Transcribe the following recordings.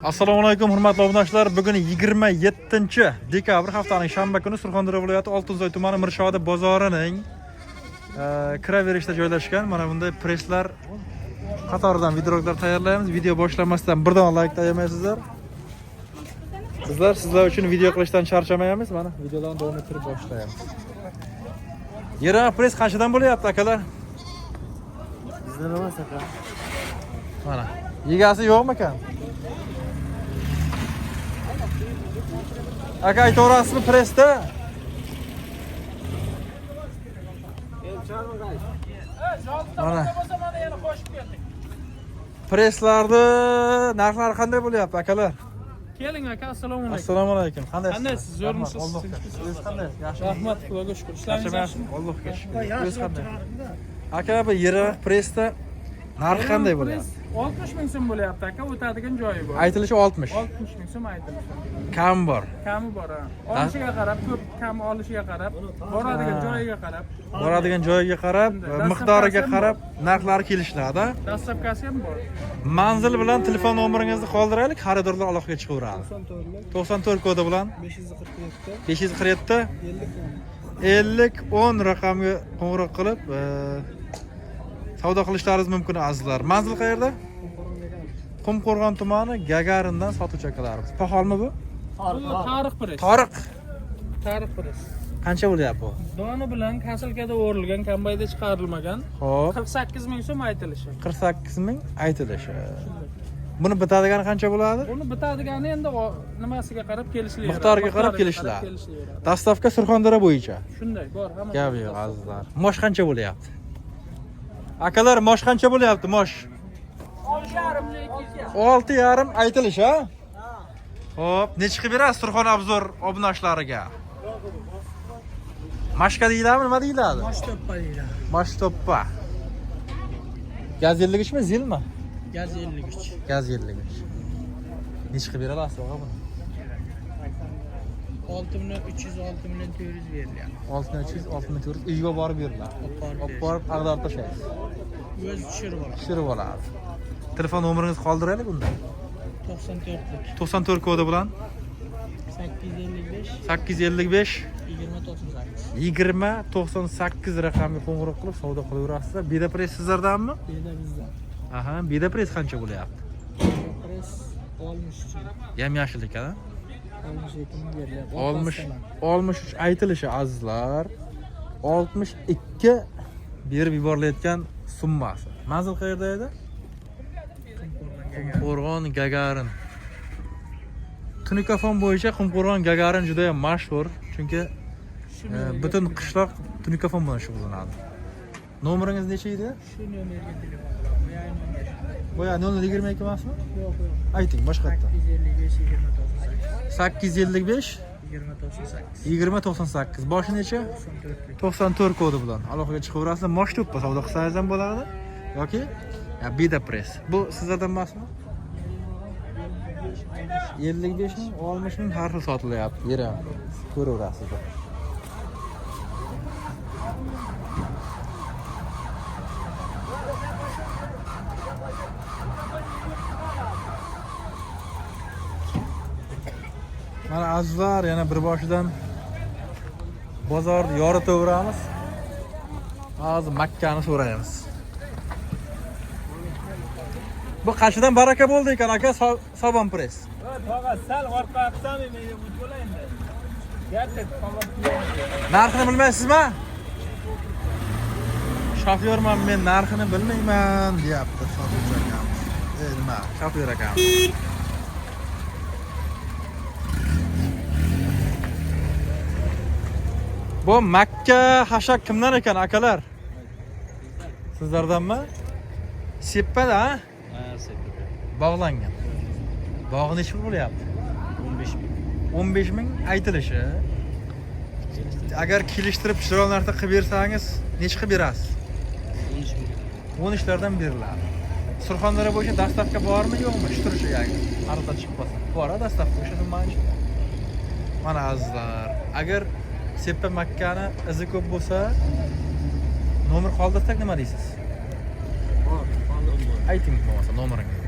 Assalomu alaykum, hurmatli obunachilar. Bugun 27 dekabr, haftaning shanba kuni Surxondaryo viloyati Oltinsoy tumani Mirshodi bozorining kiraverishda joylashgan mana bunday presslar qatoridan videoroliklar tayyorlaymiz. Video boshlanmasdan bir dona like tayyorlaysizlar. Bizlar sizlar uchun video qilishdan charchamaymiz. Mana videolarni davom ettirib boshlaymiz. Yera press qanchadan bo'lyapti, akalar? Bizdan emas, aka. Mana. Egasi yo'qmikan? Aka, aytaverasizmi pressda? Mana. Presslarni narxlari qanday bo'lyapti, akalar? Keling aka, assalomu alaykum. Assalomu alaykum. Qandaysiz? Qandaysiz? Zo'rmisiz? Allohga shukr. O'zingiz qandaysiz? Yaxshimisiz? Rahmat, Xudoga shukur. Ishlaringiz Charchamayapsiz? yaxshimi? Allohga shukur. O'zingiz qanday? Aka, bu yeri pressda narxi qanday bo'lyapti? 60 ming so'm bo'lyapti aka, o'tadigan joyi bor. Aytilishi 60. 60 ming so'm aytilishi. Kam bor. Kami bor ha. Olishiga qarab, ko'p kam olishiga qarab, boradigan joyiga qarab, Boradigan joyiga qarab, Shunday. miqdoriga Dastavkasi ham qarab narxlari kelishiladi. Dastavkasi ham bor. Manzil bilan telefon nomeringizni qoldiraylik, xaridorlar aloqaga chiqaveradi. 94 kodi bilan 547 547 50 50 10 raqamga qo'ng'iroq qilib, savdo qilishlaringiz mumkin, azizlar. Manzil qayerda? Qumqo'rg'on tumani Gagarindan sotuvchi akalarimiz. Paholmi bu? Bu tarix press. Toriq. Tarix press. Qancha bo'lyapti bu? Doni bilan kasilkada o'rilgan, kombayda chiqarilmagan. Xo'p, 48 ming so'm aytilishi. 48 ming aytilishi. Buni bitadigani qancha bo'ladi? Buni bitadigani endi nimasiga qarab kelishilaveradi. Miqdoriga qarab kelishiladi. Kelishilaveradi. Dastavka Surxondaryo bo'yicha. Shunday, bor hamma. Gap yo'q, azizlar. Mosh qancha bo'lyapti? Akalar, mosh qancha bo'lyapti, mosh? 6,5 aytilish, ha? Xo'p, necha qilib berasiz Surxon Obzor obunachilariga? Mashka deyiladimi, nima deyiladi? Mosh to'ppa deyiladi. Mosh to'ppa. Gaz 53 mi, zilmi? Gaz 53. Gaz 53. Necha qilib berasiz og'a buni? 6300 6400 berilyapti. 6300, 6400 uyga borib beriladi. Olib borib Olib borib ag'darib tashlaysiz. O'zi tushirib oladi. Tushirib oladi. Telefon nomeringizni qoldiraylik unda. 94lik 94 kodi bilan 855 855 20 98. 20 98 raqamga qo'ng'iroq qilib savdo qilaverasizlar. Beda press sizlardanmi? Beda bizdan. Aha, beda press qancha bo'lyapti? Press 63. Yam yashil ekan, a? 62 ming berilyapti. 60 63 aytilishi, azizlar. 62 berib yuborilayotgan summasi. Manzil qayerda edi? Qumqo'rg'on Gagarin. Tunikafon bo'yicha Qumqo'rg'on Gagarin juda ham mashhur, chunki butun qishloq tunikafon bilan shug'ullanadi. Nomeringiz necha edi? Shu nomerga telefon qiladi. Bu yay nomer. Boya 0022 emasmi? Yo'q, yo'q. Ayting, boshqatdan. 855 20 98. 855 20 98. 20 98. Boshi necha? 94lik. 94 kodi bilan aloqaga chiqaverasizlar. Mosh to'ppa savdo qilsangiz ham bo'ladi yoki ya beda press. Bu sizlardan emasmi? 55 ming, 60 ming har xil sotilyapti. Yer ham ko'raverasizlar. Mana azizlar, yana bir boshidan bozorni yoritaveramiz. Hozir Makkani so'raymiz. Bu qanchadan baraka bo'ldi ekan aka Sobon press? Tog'a, sal orqa qilsam men bo'laymi? Garchi Narxini bilmaysizmi? Shofyorman men, narxini bilmayman deyapti sotuvchi akamiz. Nima, shofyor akamiz. Bu Makka hashak kimdan ekan akalar? Sizlardanmi? Seppada, ha? Ha, seppada. Bog'langan. Bog'i nechi pul bo'lyapti? 15 ming. 15 ming aytilishi. Agar kelishtirib chiroyli narsa qilib bersangiz, necha qilib berasiz? 13 ming. 13 lardan beriladi. Surxondaryo bo'yicha dastavka bormi, yo'qmi? Shu turishiga agar arzon chiqib qolsa. Bor, dastavka o'sha summani ichida. Mana azizlar, agar seppa makkani izi ko'p bo'lsa, nomer qoldirsak nima deysiz? Bor, qoldirim bor. Ayting bo'lmasa nomeringizni.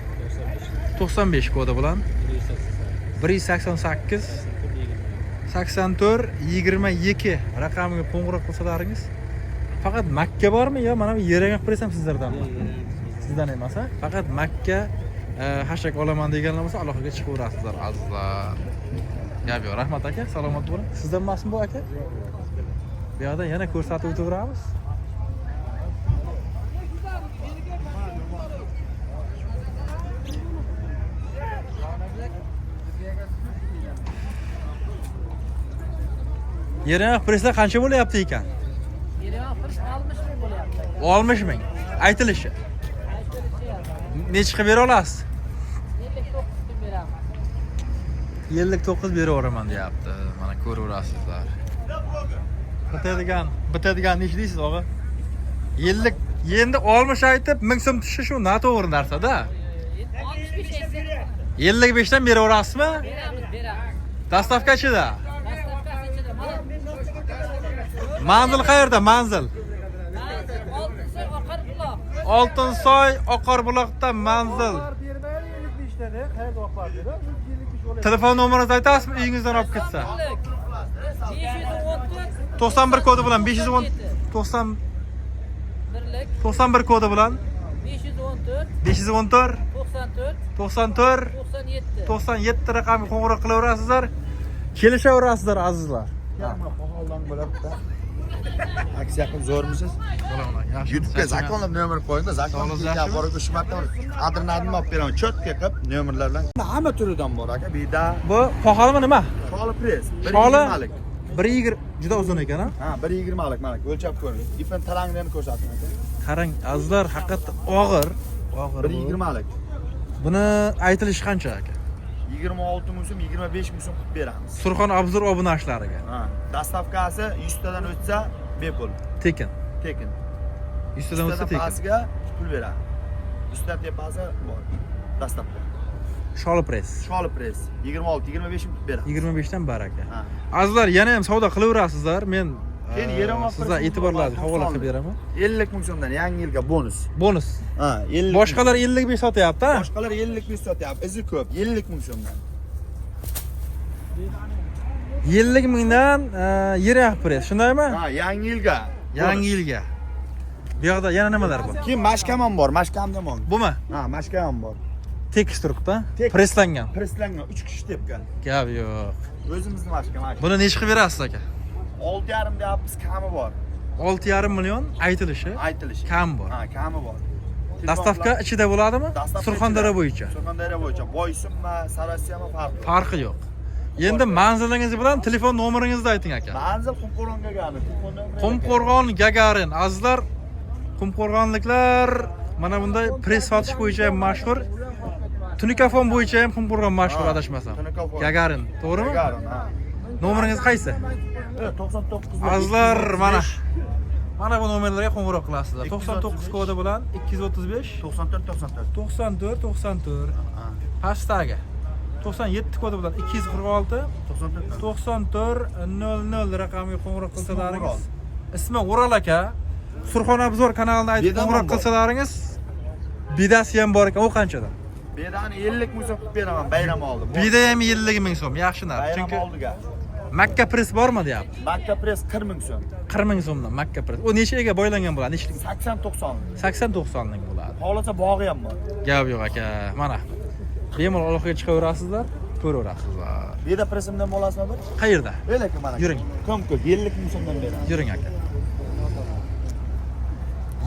95 95 kodi bilan 1 188 84 22 raqamiga qo'ng'iroq qilsalaringiz. Faqat Makka bormi yo mana bu yerga qilib bersam sizlardanmi? Sizdan emas, ha? Faqat Makka hashak olaman deganlar bo'lsa, aloqaga chiqaverasizlar, azizlar. Gap yo'q. Rahmat aka, salomat bo'ling. Sizdan emasmi bu aka? Bu yoqda yana ko'rsatib o'taveramiz. Yerga preslar qancha bo'lyapti ekan? Yerevan pres 60 ming bo'lyapti. 60 ming. Aytilishi. Nechi qilib bera olasiz? 59 ming beramiz. 59 beraveraman deyapti. Mana ko'raverasizlar. Bitadigan nechi deysiz og'a? 50 endi 60 aytib 1000 so'm tushishi shu noto'g'ri narsa-da. 65 aytsak 55 dan beraverasizmi? beramiz, beramiz. Dastavka ichida. Dastavkasi ichida mana Manzil qayerda? Manzil. manzil Oltinsoy Oqarbuloq. Oltinsoy Oqarbuloqda manzil. Telefon nomeringizni aytasizmi? Uyingizdan olib ketsa. 514 91 kodi bilan 510 90 birlik 91 kodi bilan 514 514 94 94 97 97 raqamga qo'ng'iroq qilaverasizlar. Kelishaverasizlar azizlar. Aksiya qilib zo'rmisiz? YouTube'ga zakonlab nomer qo'ying-da, zakon Sog'liq borib uch marta adrenalin olib beraman, cho'tka qilib nomerlar bilan. Hamma turidan bor aka, bida, Bu poxolmi nima? sholi press, Sholi 1.20lik. 1.20 juda uzun ekan, ha? Ha, 1.20lik mana o'lchab ko'ring. Ipini tarangini ko'rsating aka. Qarang, azizlar, haqiqatda og'ir. Og'ir. bu. 1.20lik. Buni aytilishi qancha aka? 26 ming so'm, 25 ming so'm qilib beramiz. Surxon Obzor obunachilariga Ha, dastavkasi 100 tadan o'tsa bepul, tekin. tekin. 100 tadan o'tsa 100 tekin. tepasiga pul beradi. 100 ta tepasi bor. Dastavka. Sholi press. Sholi press 26, 25 ming qilib beramiz. 25 dan baraka. Ha. Azizlar, yana ham savdo qilaverasizlar. Men Keyin Yerevan sizlar press e'tiborlaringizni havola qilib beraman. 50 ming so'mdan yangi yilga bonus. Bonus. Ha, 50. Boshqalar 55 sotyapti, ha? Boshqalar 55 sotyapti. Izi ko'p, 50 ming so'mdan. 50 mingdan Yerevan press, shundaymi? Ha, yangi yilga. Yangi yilga. Bu yoqda yana nimalar bor? Keyin mashkam ham bor, mashkamda ham. Bumi? Ha, mashkam ham bor. Tekis turibdi, Tekis. Preslangan. Preslangan 3 kishi tepgan. Gap yo'q. O'zimizni mashka, mashka. Buni nechi qilib berasiz aka? 6.5 deyapmiz, kami bor. 6.5 million aytilishi. Aytilishi. Kam bor. Ha, kami bor. Dastavka ichida bo'ladimi? Dastavka Surxondaryo ichida. bo'yicha. Surxondaryo bo'yicha. Boysunmi, Sarasiyami farqi yo'q. Farqi yo'q. Endi manzilingiz bilan telefon nomeringizni ayting aka. Manzil Qumqo'rg'on Gagarin. Telefon nomeri. Qumqo'rg'on Gagarin. Azizlar, Qumqo'rg'onliklar mana bunday press sotish bo'yicha ham mashhur. Tunikafon bo'yicha ham Qumqo'rg'on mashhur Ha, adashmasam. Tunikafon. Gagarin, to'g'rimi? Gagarin, ha. Nomeringiz qaysi? 99. Azizlar, mana bu nomerlarga qo'ng'iroq qilasizlar. 99 kodi bilan 235 94 94. 94 94 Ha. hashtagi 97 kodi bilan 246 94. 94 00 raqamiga qo'ng'iroq qilsalaringiz, ismi O'ral aka, Surxon Obzor kanalini aytib Bedam ham qo'ng'iroq bor. qilsalaringiz, bidasi ham bor ekan, u qanchadan? Bedani 50 ming so'm qilib beraman bayram oldi. Bida ham 50 ming so'm, yaxshi narx. Bayram Chunki oldiga. Makka press bormi deyapti. Makka press 40 ming so'm. 40 ming so'mdan Makka press. U nechaga boylangan bo'ladi? Nechlik? 80 90. 80 90lik bo'ladi. Xohlasa bog'i ham bor. Gap yo'q aka. Mana. Bemalol aloqaga chiqaverasizlar, ko'raverasizlar. Beda pressimdan olasizmi bir? Qayerda? Vel aka mana. Yuring. Ko'm ko'p 50 ming so'mdan beraman. Yuring aka.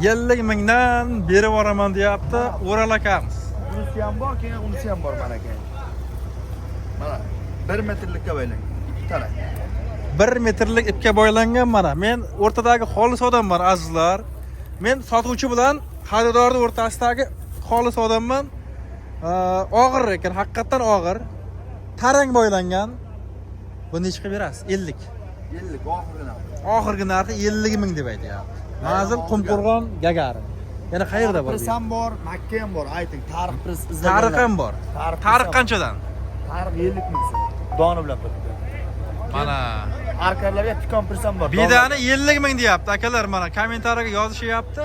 50 mingdan berib yuboraman deyapti O'ral akamiz. Unisi ham bor, keyin unisi ham bor mana aka. Mana 1 metrlikka boylangan. Ikki taraf. 1 metrlik ipga boylangan mana. Men o'rtadagi xolis odamman azizlar. Men sotuvchi bilan xaridorning o'rtasidagi xolis odamman. Og'ir ekan, haqiqatdan og'ir. Tarang boylangan. Buni necha qilib berasiz? 50. 50 oxirgi narxi. Oxirgi narxi 50 ming deb aytyapti. Manzil Qumqo'rg'on Gagarin. Yana qayerda bor? Press ham bor, Makka ham bor. Ayting, tarix press izlaganlar. Tariq ham bor. Tarix Tariq qanchadan? Tarix 50 ming so'm. Doni bilan birga. Mana Arkalarga tikon press ham bor. Bidani 50 ming deyapti akalar, mana kommentariyaga yozishyapti.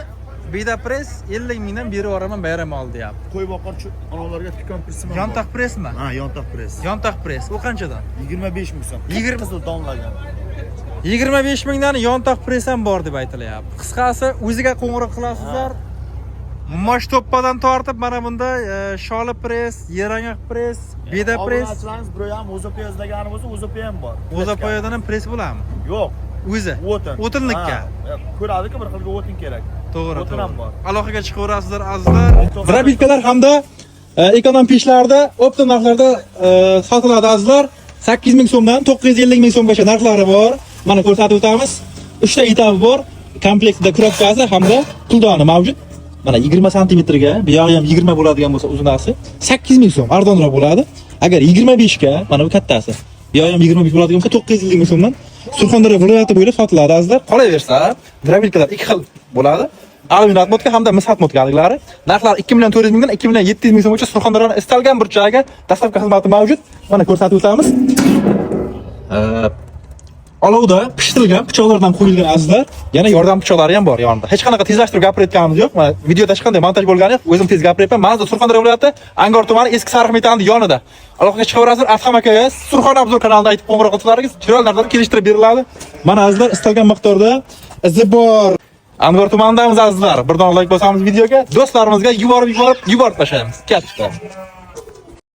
Beda press 50 mingdan berib yuboraman bayram oldi deyapti. Qo'y boqar onalarga tikon pressi ham bor. Yontoq pressmi? Ha, yontoq press. Yontoq press. U qanchadan? 25 ming so'm. 20 Qizil donlagan. 25 mingdan yontoq press ham bor deb aytilyapti. Qisqasi, o'ziga qo'ng'iroq qilasizlar. Moshto'ppadan tortib mana bunday sholi press, yerangoq press, beda press, Obunachilarimiz birov ham o'zopa izlagani bo'lsa, o'zopa ham bor. O'zapoyadan ham press bo'ladimi? Yo'q, O'zi. o'tin. O'tinlikka. Ha, ko'radiki, bir xilga o'tin kerak. To'g'ri, O'tin ham bor. Aloqaga chiqaverasizlar, azizlar. Drabitkalar hamda ekonom pechlarda optim narxlarda sotiladi, azizlar. 8 ming so'mdan 950 ming so'mgacha narxlari bor. Mana ko'rsatib o'tamiz. 3 ta etapi bor. Komplektida kropkasi hamda puldoni mavjud. Mana 20 santimetrga, bu yog'i ham 20 bo'ladigan bo'lsa uzunasi 8 ming so'm arzonroq bo'ladi. Agar 25 ga, mana bu kattasi. Bu yog'i ham 25 bo'ladigan bo'lsa 950 ming so'mdan Surxondaryo viloyati bo'ylab sotiladi, azizlar. Qolaversa, drabilkalar ikki xil bo'ladi. Alyumin отмотка hamda mis отмотка liklari. Narxlar 2 million 400 mingdan 2 million 700 ming so'mgacha Surxondaryoning istalgan burchagiga доставка xizmati mavjud. Mana ko'rsatib o'tamiz. Olovda pishirilgan pichoqlardan qo'yilgan, azizlar. Yana yordam pichoqlari ham bor yonida. Hech qanaqa tezlashtirib gapirayotganimiz yo'q. Mana videoda hech qanday montaj bo'lgani yo'q. O'zim tez gapiryapman. Manzil Surxondaryo viloyati Angor tumani Eski Sariq metalni yonida. Aloqaga chiqaverasizlar. Adham akaga Surxon Obzor kanalida aytib qo'ng'iroq qilsalaringiz, chiroyli narxlar kelishtirib beriladi. Mana, azizlar, istalgan miqdorda izi bor. Angor tumanidamiz, azizlar. Bir dona like bosamiz videoga. Do'stlarimizga yuborib yuborib yuborib tashlaymiz. Katta.